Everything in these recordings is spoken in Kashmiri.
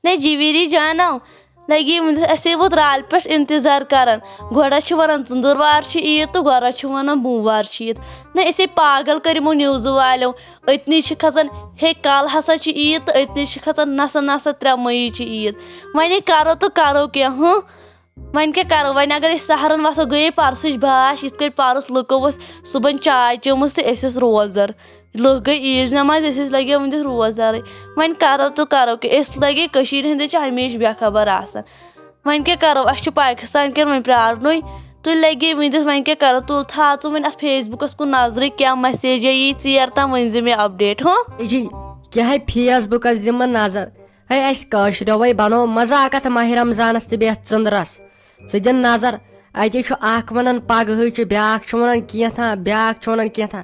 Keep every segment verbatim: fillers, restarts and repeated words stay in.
نہ جیٖویٖری جانو، لگے وُنہِ اَسے ووت رالہِ پٮ۪ٹھ انتظار کران۔ گۄڈٕ چھِ ونان ژٔنٛدٕروار چھِ عیٖد تہٕ گۄڈٕ چھِ ونان بوموار چھِ عیٖد۔ نہ أسے پاگل کٔرۍ یِمو نِوزٕ والیو۔ أتنی چھِ کھژان، ہے کل ہسا چھِ عیٖد تہٕ أتنی چھِ کھژان، نسا نسا ترٛےٚ مئی چھِ عیٖد۔ وۄنۍ کرو تہٕ کرو کیٛاہ، ہٕنٛہ؟ وۄنۍ کیٛاہ کرو؟ وۄنۍ اگر أسۍ سحرن وسو، گٔیے پرسٕچ باش، یِتھ کٔنۍ پرُس لُکو ٲس صُبحن چاے چٲمٕژ تہٕ أسۍ ٲسۍ روزدر۔ لُکھ گٔے عیٖذ نٮ۪مازِ، أسۍ ٲسۍ لگے وٕنہِ روزدرٕے۔ وۄنۍ کرو تہٕ کرو کیٛاہ؟ أسۍ لگے کٔشیٖرِ ہٕنٛدۍ چھِ ہمیشہِ بے خبر آسان۔ وۄنۍ کیٛاہ کرو؟ اَسہِ چھُ پاکستان کٮ۪ن وۄنۍ پرٛارنُے۔ تُہۍ لگے وٕنہِ دِتھ، وۄنۍ کیٛاہ کرو؟ تُل تھاو ژٕ وۄنۍ اَتھ فیس بُکس کُن نظرٕے، کیٛاہ مسیجے یی ژیر تام، ؤنۍ زِ مےٚ اپڈیٹ، ہاں؟ جی، کیٛاہ ہے فیس بُکس دِمہٕ نظر؟ ہے، اَسہِ کٲشرٮ۪وے بنوو مذاقت ماہِ رمضانس تہٕ بیٚیہِ ژٔنٛدرس۔ ژٕ دِ نظر، اَتہِ چھُ اکھ ونان پگہٕے چھُ، بیٛاکھ چھُ ونان کینٛژھا، بیٛاکھ چھُ ونان کینٛژھا۔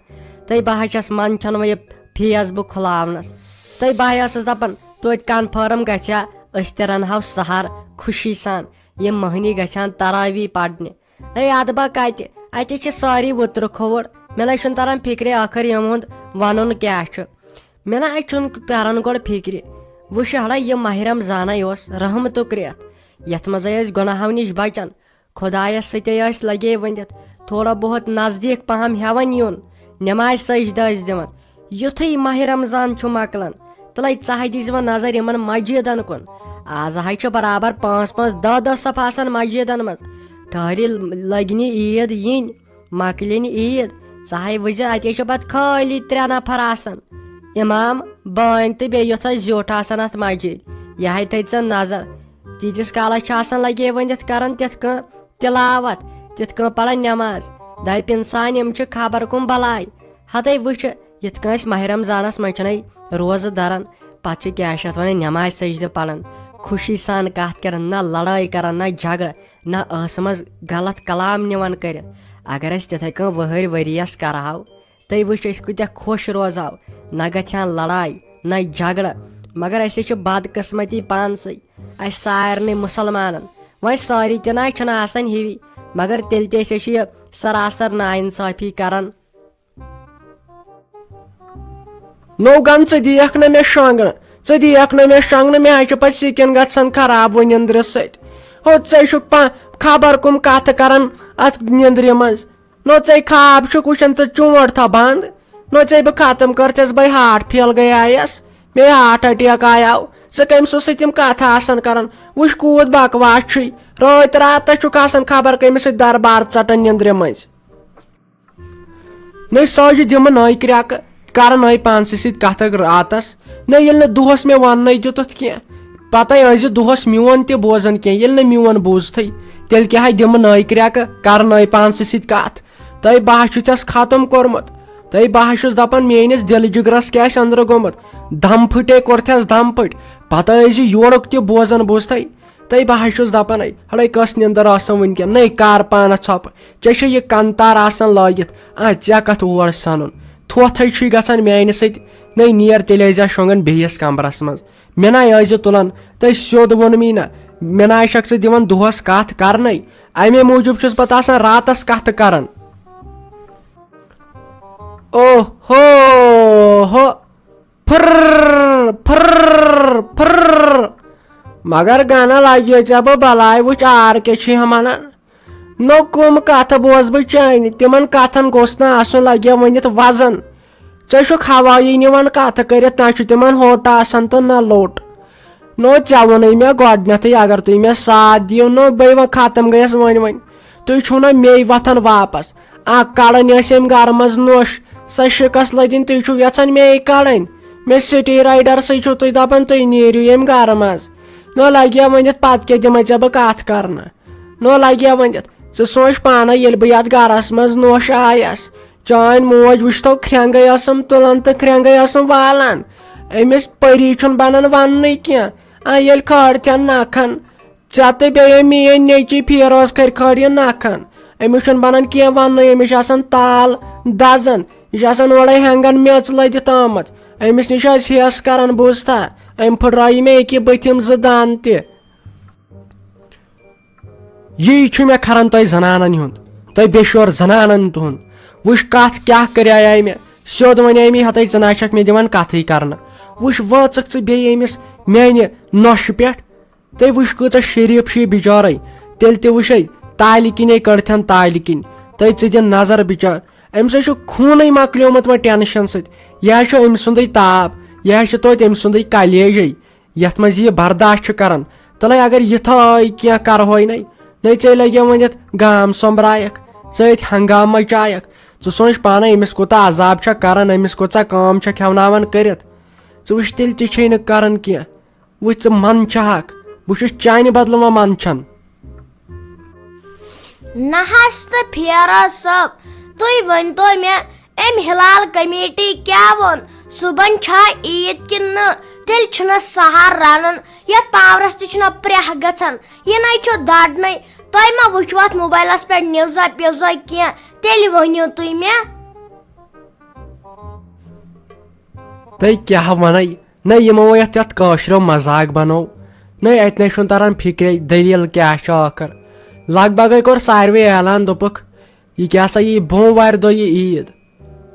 تہٕ بہٕ حظ چھَس منٛدچھان وۄنۍ یہِ فیس بُک کھُلاونس۔ تہٕ بہٕ حظ ٲسٕس دپان، توتہِ کنفٲرٕم گژھِ ہا، أسۍ تہِ رنہو سحر خوشی سان، یِم مٔہنی گژھِ ہن تراویح پرنہِ۔ ہے ادٕ بہ کتہِ، اتے چھِ سٲری وُترٕ کھووُر۔ مےٚ نَے چھُنہٕ تران فکرِ ٲخر یِہُنٛد ونُن کیٛاہ چھُ۔ مےٚ نَے چھُنہٕ تران گۄڈٕ فکرِ۔ وٕچھ ہڑا، یہِ ماہِ رمضانَے اوس رحمتُک رٮ۪تھ، یتھ منٛزے أسۍ گۄناہو نِش بچان، خدایس سۭتے ٲسۍ لگے ؤنِتھ، تھوڑا بہت نزدیٖک پہم ہٮ۪وان یُن، نمازِ سجدٕ ٲسۍ دِوان۔ یُتھُے ماہِ رمضان چھُ مۄکلان، تہٕ لَے ژاہہِ دِژ وۄنۍ نظر یِمن مسجدن کُن۔ آز ہاے چھُ برابر پانٛژھ پانٛژھ دَہ دَہ صف آسان مسجدن منٛز۔ ٹھہرِ لٔگۍ نہِ عیٖد یِنۍ، مۄکلہِ نہِ عیٖد، ژاہے وٕچھ زِ اَتے چھِ پتہٕ خٲلی ترٛےٚ نفر آسان، امام، بٲنۍ تہٕ بیٚیہِ یۄس اَسہِ زیُٹھ آسان اَتھ مسجد۔ یہِ ہاے تھٲے ژٕ نظر، تیٖتِس کالس چھِ آسان لگے ؤنِتھ کران تِتھ کٔنۍ تلاوت، تِتھ کٔنۍ پران نماز۔ دپہِ انسان، یِم چھِ خبر کُم بلاے۔ ہتے وٕچھ، یِتھ کٔنۍ أسۍ ماہِ رمضانس منٛز چھِنَے روزٕ دران، پتہٕ چھِ کیٛاہ چھِ اتھ ونان، نمازِ سجدٕ پران، خوشی سان کتھ کران، نہ لڑٲے کران، نہ جھگڑٕ، نہ ٲسہٕ منٛز غلط کلام نِوان کٔرِتھ۔ اگر أسۍ تِتھے کٔنۍ وٕہٕرۍ ؤریس کرہاو، تُہۍ وٕچھِو أسۍ کۭتیٛاہ خۄش روزہاو، نہ گژھِ ہا لڑاے، نہ جھگڑٕ۔ مگر أسۍ چھِ بدقٕسمتی پانسٕے، اَسہِ سارنٕے مُسلمانن۔ وۄنۍ سٲری تہِ نہ چھِنہٕ آسان ہِوی، مگر تیٚلہِ تہِ أسۍ چھِ یہِ سراسر ناانصٲفی کران۔ نوگن، ژٕ دِیکھ نہٕ مےٚ شۄنٛگنہٕ، ژٕ دِیکھ نہٕ مےٚ شۄنٛگنہٕ، مےٚ حظ چھِ پتہٕ سِکِن گژھان خراب وۄنۍ نیٚنٛدرِ سۭتۍ۔ ہو، ژٕ چھُکھ پا-، خبر کٕم کتھٕ کران اتھ نیٚنٛدرِ منٛز۔ نو ژے خواب چھُکھ وٕچھان تہٕ چونٛٹھ تھاو بنٛد۔ نو ژے بہٕ ختم کٔرتھس بے ہارٹ فیل گٔیایس، مےٚ ہارٹ اٹیک آیاو۔ ژٕ کٔمۍ سٕنٛز سۭتۍ یِم کتھٕ آسان کران؟ وٕچھ کوٗت بکواس چھُے۔ رٲتۍ راتس چھُکھ آسان خبر کٔمِس سۭتۍ دربار ژٹان نیٚنٛدرِ مٔنٛزۍ۔ نٔے ساجہِ دِمہٕ نٔے کرٛٮ۪کہٕ، کرٕ نٔے پانسٕے سۭتۍ کتھٕ راتس۔ نہ ییٚلہِ نہٕ دۄہس مےٚ وننَے دیُتُتھ کینٛہہ، پتَے ٲسۍ زِ دۄہس میون تہِ بوزان کینٛہہ۔ ییٚلہِ نہٕ میون بوٗزتھٕے، تیٚلہِ کیٛاہ دِمہٕ نٔے کرٛٮ۪کہٕ، کرٕ نٔے پانسٕے سۭتۍ کتھ۔ تۄہہِ بہٕ ہا چھُ تس ختم کوٚرمُت۔ تۄہہِ بہٕ ہا چھُس دپان، میٲنِس دِلہٕ جگرس کیٛاہ آسہِ أنٛدرٕ گوٚمُت۔ دم پھٕٹے کوٚرتھس دم پھٕٹۍ۔ پتہٕ ٲسۍ زِ یورُک تہِ بوزان بوٗزتھٕے۔ تۄہہِ بہٕ ہا چھُس دپان، ہے، ہڑے کۄس نیٚنٛدٕر ٲسٕم وٕنکیٚن؟ نٔے کر پانس ژھۄپہٕ۔ ژےٚ چھے یہِ کنتار آسان لٲگِتھ۔ آ، ژےٚ کتھ اور سنُن؟ تھوتھے چھُے گژھان میانہِ سۭتۍ۔ نٔے نیر تیٚلہِ ٲسۍ زِ شۄنٛگان بیٚیِس کمرس منٛز۔ مےٚ نہ ٲسۍ زِ تُلان۔ تۄہہِ سیوٚد ووٚنمٕے نہ۔ مےٚ نہ چھکھ ژٕ دِوان دۄہس کتھ کرنَے۔ امے موٗجوٗب چھُس پتہٕ آسان راتس کتھٕ کران۔ او ہو ہو۔ پھر، پھر، پھر۔ مگر گنہ لگہِ ژےٚ بہٕ بلاے، وٕچھ آر کیٛاہ چھِ یِم ونان۔ نو کٕم کتھٕ بوزٕ بہٕ چانہِ؟ تِمن کتھن گوٚژھ نہٕ آسُن لگہِ ؤنِتھ وزن۔ ژےٚ چھُکھ ہوایی نِوان کتھٕ کٔرِتھ، نہ چھُ تِمن ہوٚٹ آسان تہٕ نہ لوٚٹ۔ نو ژےٚ ووٚنُے مےٚ گۄڈٕنیتھٕے، اگر تُہۍ مےٚ ساتھ دِیِو، نو بے وۄنۍ ختم گٔیس وۄنۍ وۄنۍ۔ تُہۍ چھِو نہ مے وۄتھان واپس۔ اکھ کڑٕنۍ ٲسۍ أمۍ گرٕ منٛز نوٚش، سۄ شِکس لٔدِنۍ، تُہۍ چھِو یژھان مے کڑٕنۍ۔ مےٚ سٹی رایڈرسٕے چھِو تُہۍ دپان، تُہۍ نیٖرِو ییٚمہِ گرٕ منٛز۔ نہ لگہِ ہا ؤنِتھ، پتہٕ کیٛاہ دِمے ژےٚ بہٕ کتھ کرنہٕ؟ نہ لگہِ ہا ؤنِتھ، ژٕ سونٛچ پانے، ییٚلہِ بہٕ یتھ گرس منٛز نوٚش آیس، چٲنۍ موج وٕچھتو، کھرٛٮ۪نٛگے ٲسٕم تُلان تہٕ کھرٛٮ۪نٛگے ٲسٕم والان۔ أمِس پٔری چھُنہٕ بنان وننُے کینٛہہ۔ آ، ییٚلہِ کھٲر تھٮ۪ن نکھن، ژےٚ تہٕ بیٚیہِ میٛٲنۍ نیٚچی فیروز کھرِ کھٲر یہِ نکھن۔ أمِس چھُنہٕ بنان کینٛہہ وننُے، أمِس چھِ آسان تال دزان، یہِ چھِ آسان اورے ہٮ۪نٛگن میٚژ لٔدِتھ آمٕژ۔ أمِس نِش ٲسۍ ہیٚس کران، بوٗزتھا؟ أمۍ پھٕٹرٲیہِ مےٚ أکی بٕتھِم زٕ دند تہِ۔ یی چھُ مےٚ کھران تۄہہِ زنانن ہُنٛد، تۄہہِ بے شور زنانن تُہُنٛد۔ وٕچھ کتھ کیٛاہ کریایے مےٚ، سیوٚد ونے مےٚ، ہتَے ژٕ نہ چھکھ مےٚ دِوان کتھٕے کرنہٕ۔ وٕچھ وٲژٕکھ ژٕ بیٚیہِ أمِس میانہِ نۄشہِ پٮ۪ٹھ۔ تُہۍ وٕچھ کۭژاہ شریٖف چھِ یہِ بِچارے۔ تیٚلہِ تہِ وٕچھے، تالہِ کِنے کٔڑتھن تالہِ کِنۍ۔ تُہۍ ژٕ دِ نظر بِچار، أمِس ہے چھُ خوٗنٕے مۄکلیومُت وۄنۍ ٹینشن سۭتۍ۔ یہِ ہا چھُ أمۍ سُنٛدٕے تاپھ، یہِ ہا چھُ توتہِ أمۍ سُنٛدٕے کلیجے، یتھ منٛز یہِ برداشت چھُ کران۔ تہٕ لے اگر یِتھٲے کینٛہہ کرہوے نے، نے ژےٚ لگیو ؤنِتھ گام سۄمبرایکھ، ژٕ أتھۍ ہنگام مچایکھ۔ ژٕ سونٛچ پانے، أمِس کوٗتاہ عذاب چھا کران، أمِس کۭژاہ کٲم چھا کھٮ۪وناوان کٔرِتھ۔ ژٕ وٕچھ، تیٚلہِ تہِ چھے نہٕ کران کینٛہہ۔ وٕچھ، ژٕ منٛدچھہکھ، بہٕ چھُس چانہِ بدلہٕ وۄنۍ منٛدچھان۔ نہ حظ تہٕ فیروز صٲب، تُہۍ ؤنۍ تو مےٚ، أمۍ ہلال کمیٹی کیٛاہ ووٚن؟ صُبحن چھا عیٖد کِنہٕ نہٕ؟ تیٚلہِ چھُنہ سحر رنُن، یتھ پاورس تہِ چھُنہ پرٛیہ گژھان، یہِ نے چھُ دڑنٕے۔ تۄہہِ ما وٕچھوٕ اتھ موبایلس پٮ۪ٹھ نِوزا پیوزا کینٛہہ؟ تیٚلہِ ؤنِو تُہۍ مےٚ۔ تُہۍ کیٛاہ ونے؟ نہ یِمو یتھ، یتھ کٲشریو مذاق بنوو۔ نہ اتہِ نے چھُنہٕ تران فکرے دٔلیٖل کیٛاہ چھِ ٲخٕر۔ لگ بگے کوٚر ساروٕے اعلان، دوٚپُکھ، یہِ کیٛاہ سا یی بوموارِ دۄہ یہِ عیٖد۔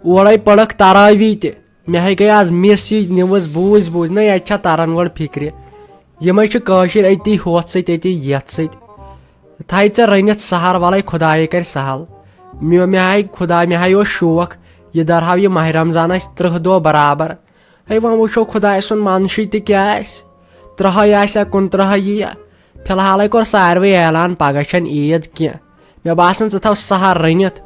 اورے پٔرٕکھ تراوی تہِ۔ مےٚ ہے گٔے آز مِس یہِ نِوٕز بوٗزۍ بوٗزۍ۔ نہ اتہِ چھا تران گۄڈٕ فکرِ؟ یِمے چھِ کٲشِرۍ أتی ہۄتھ سۭتۍ، أتی یتھ سۭتۍ۔ تھایہِ ژےٚ رٔنِتھ سحر، ولے خدایے کرِ سہل۔ مےٚ، مےٚ ہاے خدا، مےٚ ہاے اوس شوق، یہِ درہاو یہِ ماہِ رمضان آسہِ ترٕٛہ دۄہ برابر۔ ہے، وۄنۍ وٕچھو خدایہِ سُنٛد منشی تہِ کیٛاہ آسہِ۔ ترٕٛہے آسہِ یا کُنترٕٛہے یی یا۔ فی الحالے کوٚر ساروٕے اعلان، پگاہ چھنہٕ عیٖد کینٛہہ۔ مےٚ باسان، ژٕ تھاو سحر رٔنِتھ۔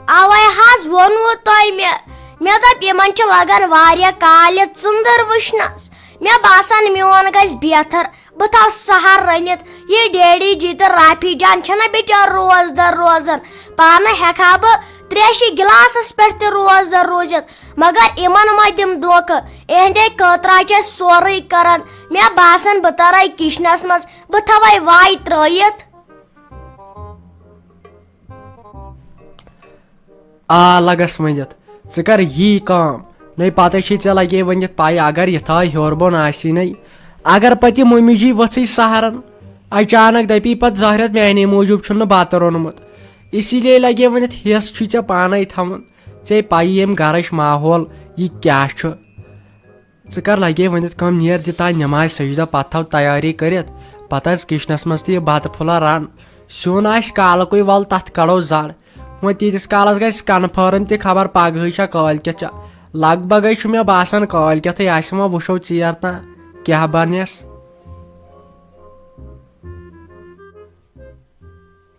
اوے حظ ووٚنوُ تۄہہِ مےٚ، مےٚ دوٚپ، یِمن چھِ لگان واریاہ کالہِ ژٔنٛدٕر وٕچھنس۔ مےٚ باسان، میون گژھِ بہتر، بہٕ تھاو سحر رٔنِتھ۔ یہِ ڈیڈی جی تہٕ رافی جان چھِنہ بِچٲرۍ روزدر روزان، پانہٕ ہٮ۪کہٕ ہا بہٕ تریشہِ گِلاسس پٮ۪ٹھ تہِ روزدر روٗزِتھ، مگر یِمن مہ دِم دھوکہٕ، یِہنٛدے خٲطرٕ چھِ أسۍ سورُے کران۔ مےٚ باسان، بہٕ ترے کچنس منٛز، بہٕ تھاوے واے ترٲیِتھ۔ آ، لگس ؤنِتھ، ژٕ کر یی کٲم۔ نَے پتہٕ چھے ژےٚ لگے ؤنِتھ پَے، اگر یِتھٲے ہیوٚر بۄن آسی نَے، اگر پتہٕ یہِ مٔمی جی ؤژھٕے سحرن، اچانک دپی پتہٕ زہرت، میانے موٗجوٗب چھُنہٕ بتہٕ روٚنمُت۔ اسی لیے لگے ؤنِتھ، حِصہٕ چھُے ژےٚ پانے تھاوُن۔ ژےٚ پَیی ییٚمہِ گرٕچ ماحول، یہِ کیٛاہ چھُ۔ ژٕ کر لگے ؤنِتھ کٲم، نیر دِ تانۍ نمازِ سجدہ، پتہٕ تھاو تیٲری کٔرِتھ، پتہٕ اژ کچنس منٛز تہٕ یہِ بتہٕ پھوٚلہ رن۔ سیُن آسہِ کالکُے، ول تتھ کڑو زر۔ وۄنۍ تیٖتِس کالس گژھِ کنفرم تہِ خبر پگہٕے چھا کٲلۍ کٮ۪تھ چھا۔ لگ بگے چھُ مےٚ باسان کٲلۍ کٮ۪تھٕے آسہِ، وۄنۍ وٕچھو ژیر تام کیٛاہ بنٮ۪س۔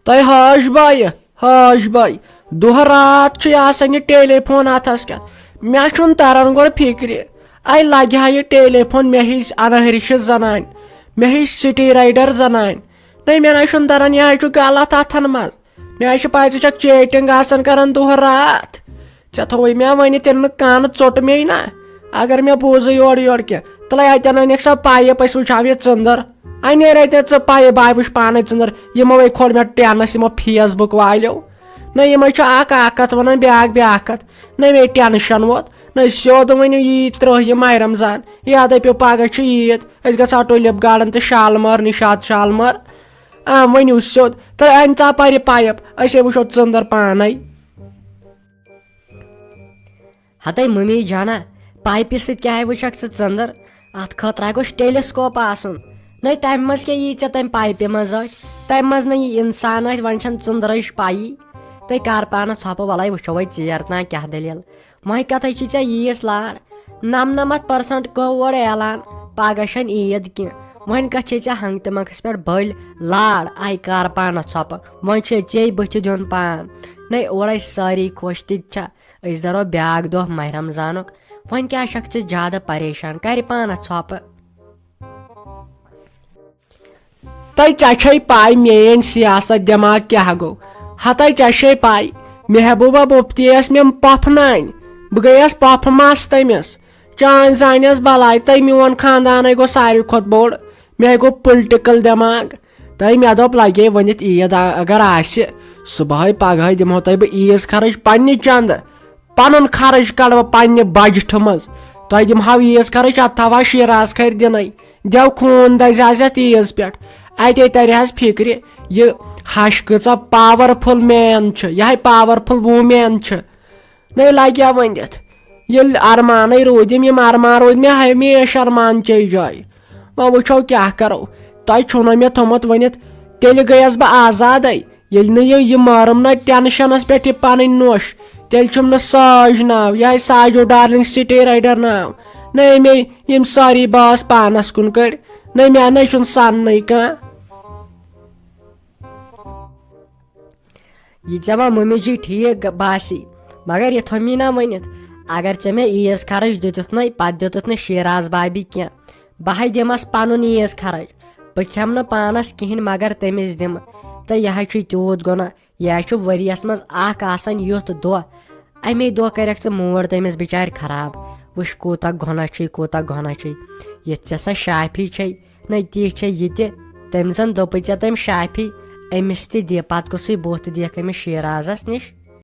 تۄہہِ حٲج بایہِ، حٲج بایہِ، دۄہ راتھ چھُے آسان یہِ ٹیلی فون اتھس کٮ۪تھ۔ مےٚ چھُنہٕ تران گۄڈٕ فِکرِ، اَے لگہِ ہا یہِ ٹیلی فون مےٚ ہِش انہرِش زنانہِ، مےٚ ہِش سٹی رایڈر زنانہِ۔ نَے، مےٚ نَے چھُنہٕ تران، یہِ ہَے چھُ غلط اتھن منٛز۔ مےٚ ہَے چھِ پَے ژٕ چھَکھ چیٹنگ آسان کران دۄہ راتھ۔ ژےٚ تھووُے مےٚ ؤنِتھ، تیٚلہِ نہٕ کانہٕ ژوٚٹ مے نہ۔ اگر مےٚ بوٗزٕے یورٕ یورٕ کینٛہہ، تہٕ لَے اَتٮ۪ن اَنٮ۪کھ سا پایپ، أسۍ وٕچھہاو یہِ ژٔنٛدٕر۔ اَنے رَے ژےٚ ژٕ پایپ، بہٕ وٕچھ پانَے ژٔنٛدٕر۔ یِمو ہے کھول مےٚ ٹینس، یِمو فیس بُک والیو۔ نہ، یِمے چھِ اکھ اکھ کتھ ونان، بیاکھ بیاکھ کتھ۔ نہ، مے ٹینشن ووت۔ نہ، سیوٚد ؤنِو یی ترٛہ یہِ ماہِ رمضان۔ یا دٔپِو، پگاہ چھِ عیٖد، أسۍ گژھو ٹولپ گارڈن تہٕ شالمٲر، نشاط شالمٲر۔ آ، ؤنِو سیوٚد۔ تہٕ أنۍ ژا پرِ پایپ، أسے وٕچھو ژٔنٛدٕر پانے۔ ہتے ممی جانا، پایپہِ سۭتۍ کیٛاہ وٕچھکھ ژٕ ژٔنٛدٕر؟ اتھ خٲطرٕ ہا گوٚژھ ٹیلیسکوپ آسُن۔ نَے تمہِ منٛز کیٛاہ یی ژےٚ تمہِ پایپہِ منٛز أتھۍ؟ تمہِ منٛز نہٕ یہِ انسان أتھۍ، وۄنۍ چھَنہٕ ژٔنٛدرٕچ پَیی۔ تہٕ کر پانہٕ ژھۄپہٕ، وَلَے وٕچھو وۄنۍ ژیر تام کیٛاہ دٔلیٖل۔ وۄنۍ کَتھَے چھِ ژےٚ ییٖژ لار؟ نَمنَمَتھ پٔرسَنٛٹ گوٚو اورٕ اعلان، پگاہ چھَنہٕ عیٖد کینٛہہ۔ وۄنۍ کَتھ چھے ژےٚ ہنٛگتہٕ منٛگَس پٮ۪ٹھ بٔلۍ لار؟ آے کر پانہٕ ژھۄپہٕ، وۄنۍ چھے ژے بٕتھِ دیُن پان۔ نَے اورَے سٲری خۄش تہِ چھا۔ أسۍ دَرو بیٛاکھ دۄہ ماہِ رمضانُک۔ وۄنۍ کیٛاہ چھَکھ ژٕ زیادٕ پریشان؟ کَرِ پانَس ژھۄپہٕ۔ تۄہہِ، ژےٚ چھے پَے میٛٲنۍ سیاست دٮ۪ماغ کیٛاہ گوٚو؟ ہَتَے ژےٚ چھے پَے، محبوبہ مفتی ٲس مےٚ پۄپھٕ نانۍ۔ بہٕ گٔیَس پۄپھٕ مَس تٔمِس۔ چانۍ زانٮ۪س بَلاے، تہٕ میون خاندانَے گوٚو ساروی کھۄتہٕ بوٚڑ۔ مےٚ گوٚو پُلٹِکَل دٮ۪ماغ۔ تہٕ مےٚ دوٚپ، لَگے ؤنِتھ عیٖد ا-، اگر آسہِ، صُبحٲے پگہٲے دِمہو تۄہہِ بہٕ عیٖذ خرٕچ پنٛنہِ چندٕ۔ پنُن خرٕچ کڑٕ بہٕ پننہِ بجٹھٕ منٛز۔ تۄہہِ دِمہٕ ہاو عیٖذ خرٕچ، اتھ تھاوہا شیٖراز کھرِ دِنَے۔ دٮ۪و خوٗن دزِ آز یتھ عیٖذ پٮ۪ٹھ۔ اتے ترِ حظ فکرِ، یہِ ہش کۭژاہ پاورفل مین چھِ، یہِ ہے پاورفل وومین چھِ۔ نَے لگیا ؤنِتھ۔ ییٚلہِ ارمانٕے روٗدِم، یِم ارمان روٗدۍ مےٚ ہمیشہِ ارمان چے جایہِ۔ وۄنۍ وٕچھو کیٛاہ کرو، تۄہہِ چھُو نہ مےٚ تھوٚمُت ؤنِتھ، تیٚلہِ گٔیَس بہٕ آزادَے۔ ییٚلہِ نہٕ یہِ، یہِ مارُم نہ ٹینشنس پٮ۪ٹھ یہِ پنٕنۍ نوٚش، تیٚلہِ چھُم نہٕ ساج ناو، یِہوٚے ساجو ڈارلنگ سٹے رایڈر ناو۔ نہ أمے یِم ساری باس پانس کُن کٔڑۍ، نہ مےٚ نہ چھُنہٕ سننٕے کانٛہہ۔ یہِ ژےٚ وۄنۍ مٔمی جی ٹھیٖک باسی، مگر یہِ تھوٚمی نہ ؤنِتھ، اگر ژےٚ مےٚ عیٖز خرٕچ دِتُتھ نَے، پتہٕ دِتُتھ نہٕ شیراز بابی کینٛہہ، بہٕ ہَے دِمس پنُن عیٖز خرٕچ۔ بہٕ کھٮ۪مہٕ نہٕ پانس کِہینۍ مگر تٔمِس دِمہٕ۔ تہٕ یہِ حظ چھُے تیوٗت گۄناہ، یہِ حظ چھُ ؤریس منٛز اکھ آسان یُتھ دۄہ، اَمے دۄہ کَرٮ۪کھ ژٕ موڈ تٔمِس بِچارِ خراب۔ وٕچھ کوٗتاہ گۄناہ چھُے، کوٗتاہ گۄناہ چھُے۔ ییٚتہِ ژےٚ سۄ شافی چھے، نہ تی چھے یہِ تہِ۔ تٔمۍ زَن دوٚپُے ژےٚ تٔمۍ شافی، أمِس تہِ دِ، پَتہٕ کُسٕے بُتھ دِکھ أمِس شیرازَس نِش؟